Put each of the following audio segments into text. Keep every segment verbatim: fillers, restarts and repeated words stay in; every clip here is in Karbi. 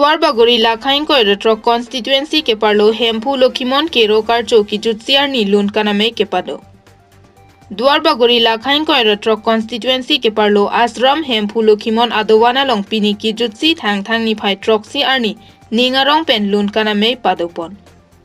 Duarbagori Lakha ingkoi ra throk constituency keparlo Hemphu Lokhimon Kero Karcho kijutsi arni lun kaname kepado. Duarbagori Lakha ingkoi ra throk constituency keparlo Ashram Hemphu Lokhimon adovan along pini kijutsi Thangthang niphai throksi arni ning arong pen lun kaname padopon.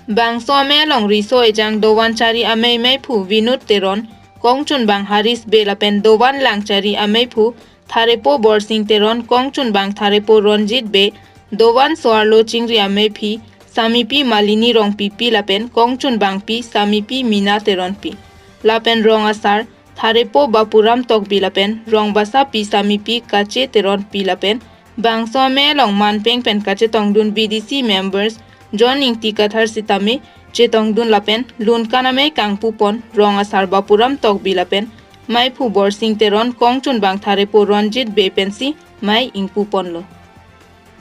Bangso amei along riso ejang dovan chari amei meiphu Vinod Teron, kongchunbang Harish Bey lapen dovan lang chari ameiphu Tharepo Borsing Teron, kongchunbang Tharepo Ronjit Bey, dovan so-arlo chingri ameiphi Samipi Malini Rongpipi lapen kongchunbangpi Samipi Mina Teronpi. Lapen rong asar Tharepo Bapuram Tokbi lapen rong basapi Samipi Kache Teronpi lapen bangso amei along manpeng pen kachetongdun B D C members John Ingti Kathar sitame chetongdun lapen lun kaname kangpupon rong asar Bapuram Tokbi lapen meiphu Borsing Teron, kongchunbang Tharepo Ronjit Bey pensi mei ingpuponlo.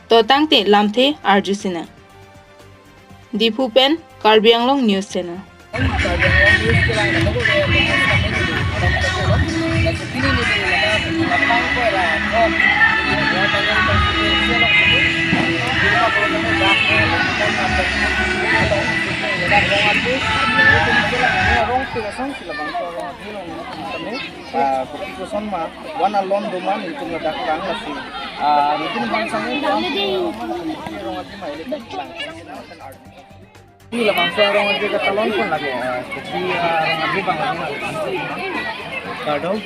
To tangte lamthe arjusina. Diphu pen Karbi Anglong News Channel. Ah, kopi kosonma, wan alon doman itum ladak lang lasi. Ah, mungkin bang sang ini labangso arong aje katalon pon lake, ah, kopi, ah, arong aje bang lake. Kardom.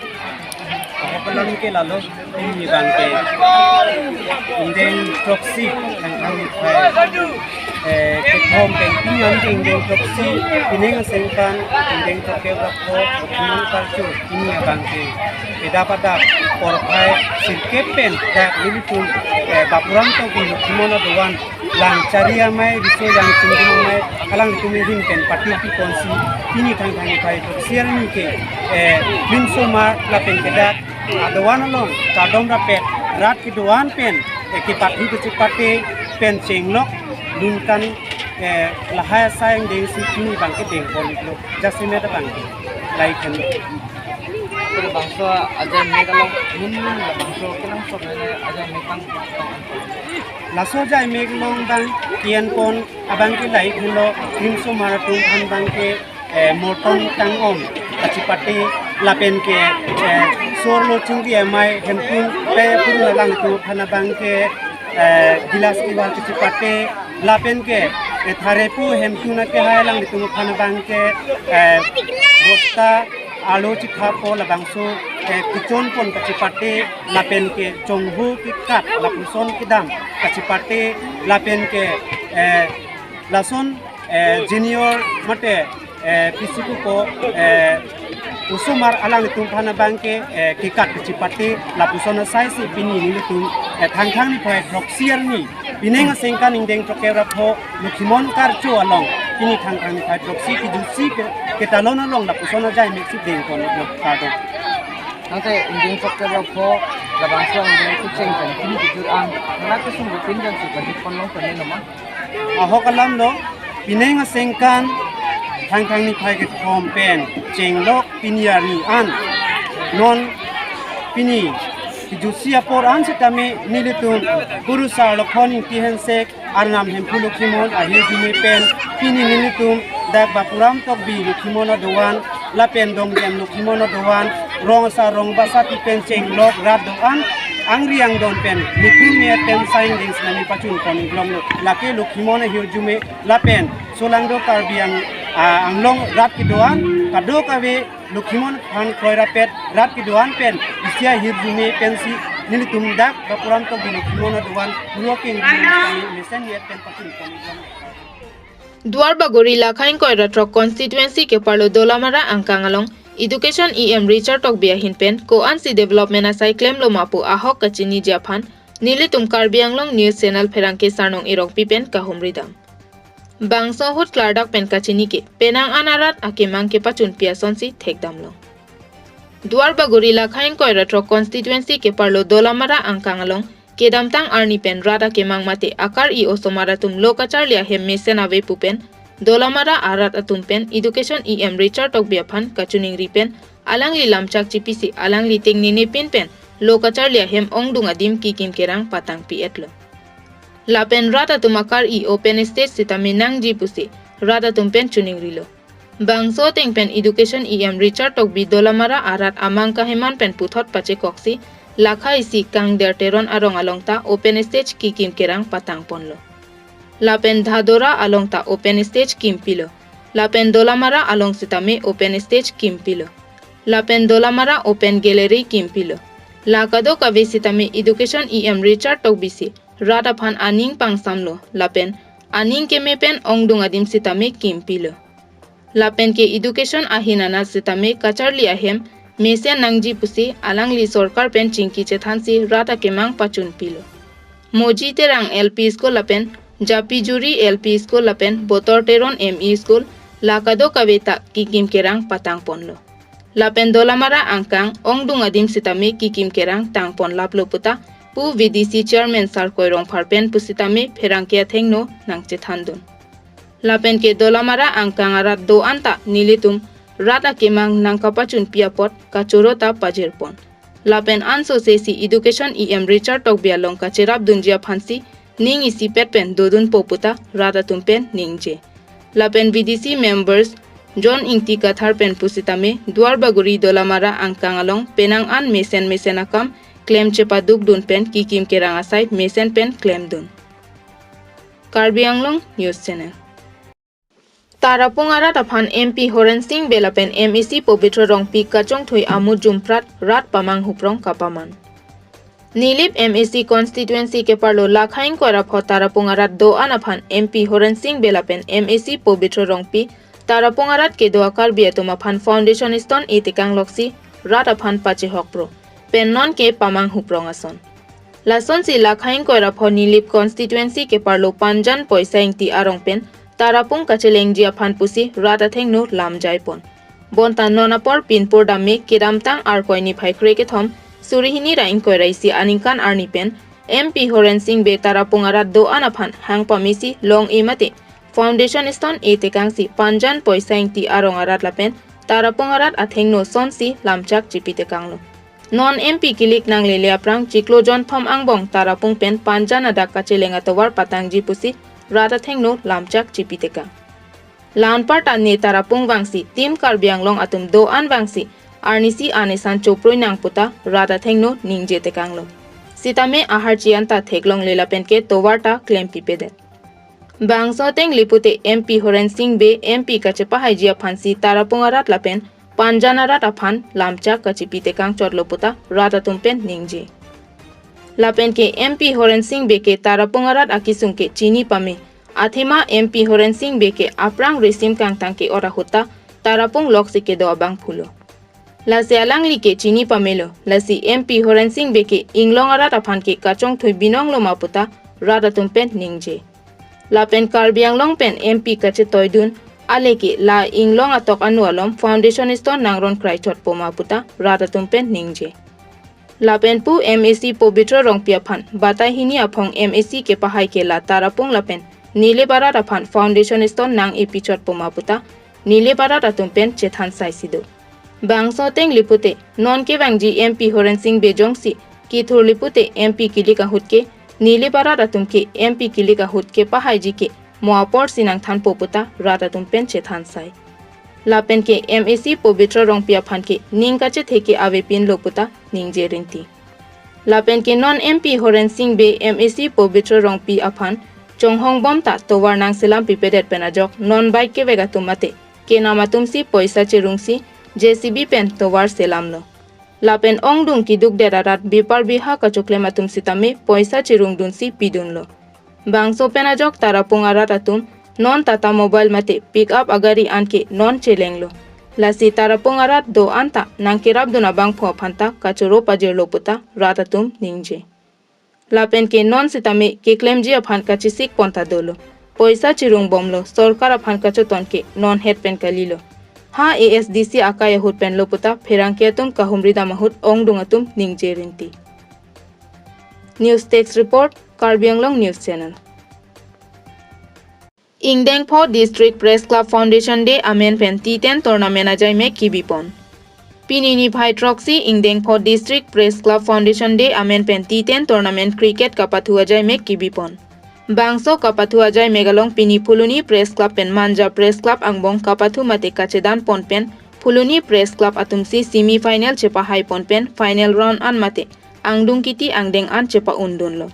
Ako pelang ke lalo, ini bang ke. Indeng throksi, Thangthang niphai. Eh, kethom pen pini an ding ding throksi, pining asengkan, ding throkke brakpo, Lokhimon Karcho, pini abang ke. Kedap adap, porphai, sirkep pen, dak nelitum, eh, Bapuram Tokbi Lokhimon adovan, lang chari amei, riso ejang chingdum amei, alangtum ahin pen, pati pi konsi, pini Thangthang niphai throksi arni ke, eh, limsomar, lapen kedak, adovan along, kardom rapet, rat kedovan pen, eh, kepathu kachepate pen chenglok lun kan, eh, lahai asai angdeng si pini bang ke dengpon lo. Jasemet abang ke. Lahai pen. Labangso ajai mek along, mun mun labangso kenangsot le ajai mek bang. Laso ajai mek along bang ke-enpon abang ke lahai pen lo, limsomar atum aphan bang ke eh, mortong tang-om kachepate lapen ke, eh, so-arlo chingri amei Hemphu pe puru alangtum aphan abang ke, eh, gilas kewal kachepate lapen ke, eh, Tharepo Hemphu na kehai alangtum aphan abang ke, eh, bosta alu chithapo labangso, eh, kechonpon kachepate lapen ke chonghu kekat lapuson kedam kachepate lapen ke, eh, lason eh, junior mate, eh, P C P ko, eh, osomar alangtum aphan abang ke, eh, kekat kachepate lapuson asai si pini nelitum, eh, Thangthang niphai throksi arni pining asengkan ingdeng throkke brakpo Lokhimon Karcho along pini Thangthang niphai throksi kijutsi ke, ketalon along lapuson ajai mek si dengpon lo, kardom. Tangte ingdeng throkke brakpo labangso ingdeng kucheng pen pini kijut an, nana kesung rutin pen si pajutpon long pen noma. Ahok alam lo, pining asengkan Thangthang niphai kethom pen chenglok pini arni an. Non pini kijutsi apor an sitame nelitum Kurusar Lokhon Ingti Hensek, Arnam Hemphu Lokhimon ahirjume pen pini nelitum dak Bapuram Tokbi Lokhimon adovan lapen Dongjem Lokhimon adovan, rong asar rong basapi pen chenglok rat do-an, angri angdon pen, niphum me pen sai angdeng sinami pachun pon inglong lo. Lake Lokhimon ahirjume lapen solangdo Karbi Ang-, ah, Anglong rat kedovan, kadokave Lokhimon aphan kroi rapet rat kedovan pen isi ahirjume pensi nelitum dak Bapuram Tokbi Lokhimon adovan, puro kengri mesen me pen pachun pon inglong lo. Duarbagori Lakha ingkoi ra throk constituency keparlo Dolamara angkang along Education E M Richard Tokbi ahin pen ko-ansi development asai klemlo ma pu ahok kachiniji aphan nelitum Karbi Anglong News Channel pherangke Sarnong Erongpi pen kahumri dam. Bangso ahut klardak pen kachini ke penang an arat akemang kepachunpi asonsi thekdamlo. Duarbagori Lakha ingkoi ra throk constituency keparlo Dolamara angkang along kedamtang arni pen rat akemang mate akar-i osomar atum lo kacharli ahem mesen ave pu pen Dolamara arat atum pen Education E M Richard Tokbi aphan kachiningri pen alangli lamchak chipisi alangli tengnene pin pen lo kacharli ahem ongdung adim kikim kerang patangpi-etlo. Lapen rat atum akar-i open stage sitame nangji pusi rat atum pen choningrilo. Bangso ateng pen Education E M Richard Tokbi Dolamara arat amang kaheman pen puthot pachekoksi, Lakha isi Kangder Teron arong along ta open stage kikim kerang patangponlo. Lapen Dhadora along ta open stage kimpilo. Lapen Dolamara along sitame open stage kimpilo. Lapen Dolamara open gallery kimpilo. La kadokave sitame Education E M Richard Tokbi si rat aphan aning pangsamlo, lapen aning keme pen ongdung adim sitame kimpilo. Lapen ke Education ahin anat sitame kacharli ahem mesen nangji pusi alangli sorkar pen chingki chethansi rat akemang pachunpilo. Moji Terang L P School lapen Japijuri L P School lapen Botor Teron M E School, la kadokave ta kikim kerang patangponlo. Lapen Dolamara angkang ongdung adim sitame kikim kerang tangpon laplo puta pu V D C Chairman Sarkoi Rongphar pen pusitame pherangke athengno nangchethandun. Lapen ke Dolamara angkang arat do-an ta nelitum rat akemang nangkapachunpi apot kachoro ta pajirpon. Lapen ansose si Education E M Richard Tokbi along kacherapdunji aphansi ning isipet pen dodunpo puta rat atum pen ningje. Lapen V D C members John Ingti Kathar pen pusitame Duarbagori Dolamara angkang along penang an mesen mesen akam klem chepadukdun pen kikim kerang asai mesen pen klemdun. Karbi Anglong News Channel. Tarapung arat aphan M P Horen Sing Bey lapen M A C Pobitro Rongpi kachongthui amujum prat rat pamang huprong kapaman. Nilip M A C constituency keparlo Lakha ingkoi ra pho Tarapung arat do-an aphan M P Horen Sing Bey lapen M A C Pobitro Rongpi Tarapung arat kedo a Karbi atum aphan foundation stone itekang loksi rat aphan pachehokpro pen non ke pamang huprong ason. Lasonsi Lakha ingkoi ra pho Nilip constituency keparlo Panjan Poisa Ingti arong pen Tarapung kachelengji aphan pusi rat athengno lamjaipon. Bonta non apor pinpur dam me kedamtang Arkoi niphai krekethom suri hini ra ingkoi ra isi aningkan arni pen M P Horen Sing Bey Tarapung arat do-an aphan hang pamesi long-e mate foundation stone itekangsi Panjan Poisa Ingti arong arat lapen Tarapung arat athengno sonsi lamchak chipitekanglo. Non M P kilik nanglele aphrang chiklo jonthom angbong Tarapung pen Panjan adak kacheleng atovar patangji pusi rat athengno lamchak chipitekang. La-anparta ne Tarapung vangsi Team Karbi Anglong atum do-an vangsi arnisi anesan choprui nang puta rat athengno ningjetekanglo. Sitame aharchi anta theklongle lapen ke tovar ta klempipedet. Bangso ateng lipute M P Horen Sing Bey M P kachepahaiji aphansi Tarapung arat lapen Panjan arat aphan lamchak kachipitekang chotlo puta rat atum pen ningje. Lapen ke M P Horen Sing Bey ke Tarapung arat akisung ke chini pame. Athema M P Horen Sing Bey ke aphrang risim kangtang ke-ot ahut ta Tarapung loksi kedo abangphulo. Lasi alangli ke chini pamelo. Lasi M P Horen Sing Bey ke inglong arat aphan ke kachongthui binonglo ma puta rat atum pen ningje. Lapen Karbi Anglong pen M P kachetoidun ale ke la inglong atok anu alom foundation stone nangron krai chotpo ma puta rat atum pen ningje. Lapen pu M A C Pobitro Rongpi aphan batai hini aphong M A C kepahai ke la Tarapung lapen Nilip arat aphan foundation stone nang ipi chotpo ma puta Nilip arat atum pen chethan saisi do. Bangso ateng lipute non kevangji M P Horen Sing Bey jongsi kithur lipute M P kilik ahut ke Nilip arat atum ke M P kilik ahut kepahaiji ke mo aporsi nangthanpo puta rat atum pen chethan sai. Lapen ke M A C Pobitro Rongpi aphan ke ning kachethe ke avepinlo puta ningje rinti. Lapen ke non M P Horen Sing Bey M A C Pobitro Rongpi aphan chonghong bom ta tovar nangselam pipedet pen ajok non bike kevek atum mate kenam atumsi poisa cherungsi J C B pen tovar selamlo. Lapen ongdung kidukdet arat bipar biha kachoklem atum sitame poisa cherungdunsi pidunlo. Bangso pen ajok Tarapung arat atum non Tata Mobile mate pick up agari an ke non chelenglo. Lasi Tarapung arat do-an ta nangkerapdun abangphu aphan ta kachoro pajirlo puta rat atum ningje. Lapen ke non sitame keklemji aphan kachesik pon ta dolo. Poisa cherung bomlo, sorkar aphan kachoton ke non het pen kalilo. Ha A S D C akai ahut penlo puta pherangke atum kahumri dam ahut ongdung atum ningje rinti. News Desk Report, Karbi Anglong News Channel. Ingdeng pho District Press Club Foundation Day amen pen T ten tournament ajaimek kibipon. Pini niphai throksi Ingdeng pho District Press Club Foundation Day amen pen T ten tournament cricket kapathu ajaimek kibipon. Bangso kapathu ajai Megalong pini Phuloni Press Club pen Manja Press Club angbong kapathu mate kachedam pon pen Phuloni Press Club atumsi semi final chepahai pon pen final round an mate angdung kiti angdeng an chepa-undunlo.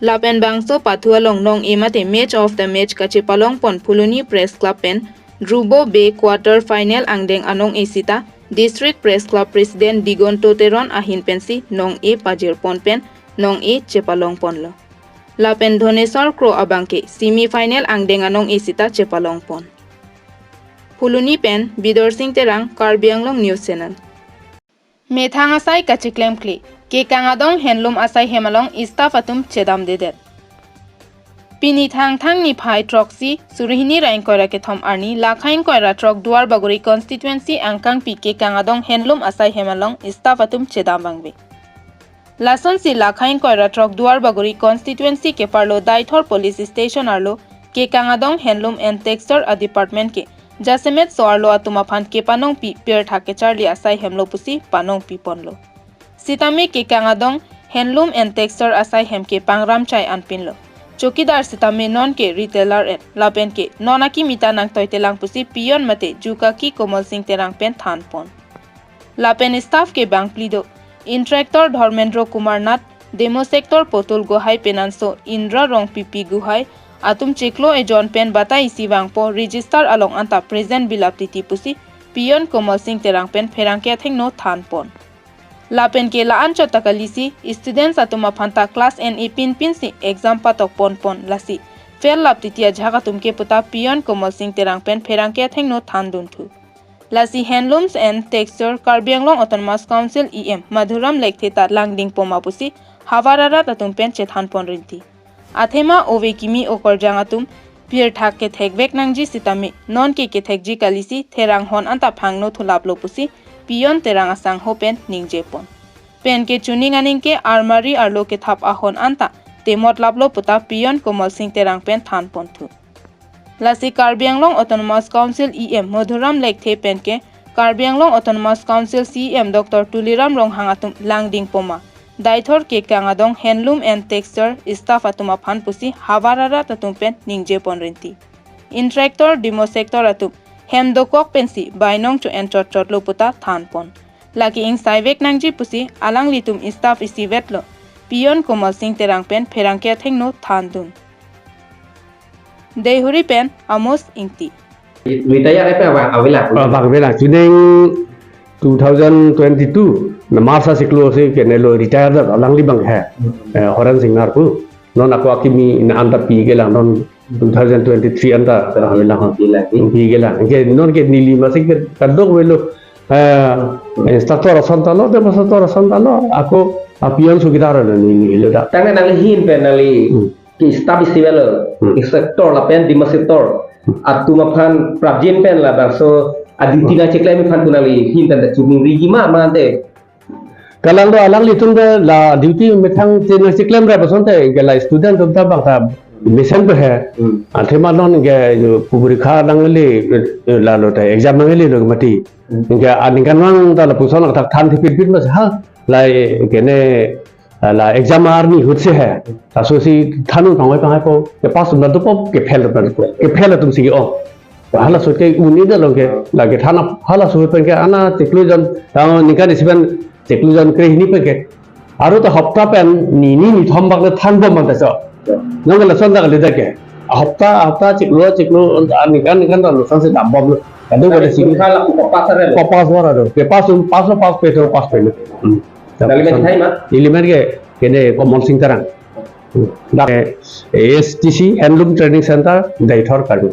Lapen bangso pathu along nong-e mate match of the match kachepalong pon Phuloni Press Club pen Dhrubo Bey quarter final angdeng anong-e sita District Press Club President Digonto Teron ahin pensi nong-e pajir pon pen nong-e chepalong ponlo. Lapen Dhoneswar Kro abangke semi final angdeng anong-e sita chepalong pon. Phuloni pen Bidor Sing Terang, Karbi Anglong News Channel. Methang asai kachiklem kle, Kekang adong handloom asai hem along staff atum chedamdedet. Pini Thangthang niphai throksi, suri hini ra ingkoi ra kethom arni, Lakhai ingkoi ra throk Duarbagori constituency angkangpi Kekang adong handloom asai hem along staff atum chedam vangve. Lasonsi Lakhai ingkoi ra throk Duarbagori constituency keparlo Deithor Police Station arlo Kekang adong handloom and textile a department ke jasemet so-arlo atum aphan kepanongpi pirthak kecharli asai hemlo pusi panongpi ponlo. Sitame Kekang adong handloom and textile asai hem ke pangram chai anpinlo. Chowkidar sitame non ke retailer et, lapen ke non akimi ta nangtoitelang pusi peon mate jukaki Komol Sing Terang pen than pon. Lapen staff ke bangphli do. Intractor Dharmendra Kumar Nath, Demo Sector Potul Gohai penanso Indra Rongpipi Gohai atum chiklo ejon pen batai isi vangpo register along anta present bilap titi pusi peon Komol Sing Terang pen pherangke athengno than pon. Lapen ke la-an chot ta kalisi students atum aphan ta class en-e pinpinsi exam patok pon pon, lasi fail lap titi ajahak atum ke puta peon Komol Sing Terang pen pherangke athengno than dunthu. Lasi Handlooms and Textile Karbi Anglong Autonomous Council E M Madhuram Lekthe ta langding poma pusi havar arat atum pen chethan pon rinti. Athema ove kimi okorjang atum pirthak kethekvek nangji sitame non ke kethekji kalisi therang hon anta phangno thulaplo pusi peon Terang asangho pen ningje pon. Pen ke chuning aning ke armari arlo kethap ahon anta temot laplo puta peon Komol Sing Terang pen than ponthu. Lasi Karbi Anglong Autonomous Council E M Madhuram Lekthe pen ke Karbi Anglong Autonomous Council C E M Doctor Tuliram Ronghang atum langding poma Deithor Kekang adong Handloom and Textile staff atum aphan pusi havar arat atum pen ningje pon rinti. Intractor Demo Sector atum hem dokok pensi bainong cho-en chot chotlo puta than pon. Lake ingsaivek nangji pusi alanglitum staff isivetlo peon Komol Sing Terang pen pherangke athengno than dun. Deihori pen Amos Ingti. Retire pe awa-, avela. Ah, bang avela. Chuning two thousand twenty-two na March achiklo si kenelo retire dak alangli bang he. Hmm. Eh, Horen Singnar pu. Non ako akimi na anta pi kelang non two thousand twenty-three anta avela. Pi lagi. Pi kelang. Ke non ke neli masih ke kadok avelo. Eh, instructor ason ta lo, demo instructor ason ta lo, ako apeon chowkidar lo neli lo dak. Tangke nangli ahin pen nangli Hmm. ke staff isivetlo, Hmm. instructor lapen demo instructor atum aphan prapjin pen labangso a-duty nangcheklem aphan pu nangli ahin pen ta chuning rigi ma mante. Kalang do alanglitum de la duty methang che nangcheklem ra bosonte ke la student atum ta bang ta mesen pe he. Hmm. Athema non ke jo puburikha nangle, eh, lalo ta exam nanglelo mati. Hmm. Ke aningkanvang ta lapuson athak than thipit pit mas ha lai kene la exam arni ahut si he. Laso si than un panghoi panghoi po, ke pass atum dopo, ke fail atum dopo, ke fail atum si ke-ong. Halaso ke un-e dak lo ke, lake than ap-, halaso pen ke ana chiklo jon, tang ningkan isi pen chiklo jon kre hini pen ke. Aro ta hapta pen ni, ni, nithom bak le than bom man ta so. Nang lason dak le dak ke. Hapta, hapta chiklo, chiklo, ningkan, ningkan ta lason si dam bom lo. Kadokave si. Kala ko pass are. Ko pass wara do. Ke pass un, pass lo pass pe to pass pe lo. Hmm. Nangli men thai ma? Neli men ke, kene Komol Sing Terang. Hmm. Dak, eh, A S T C Handloom Training Center, Deithor Karbi.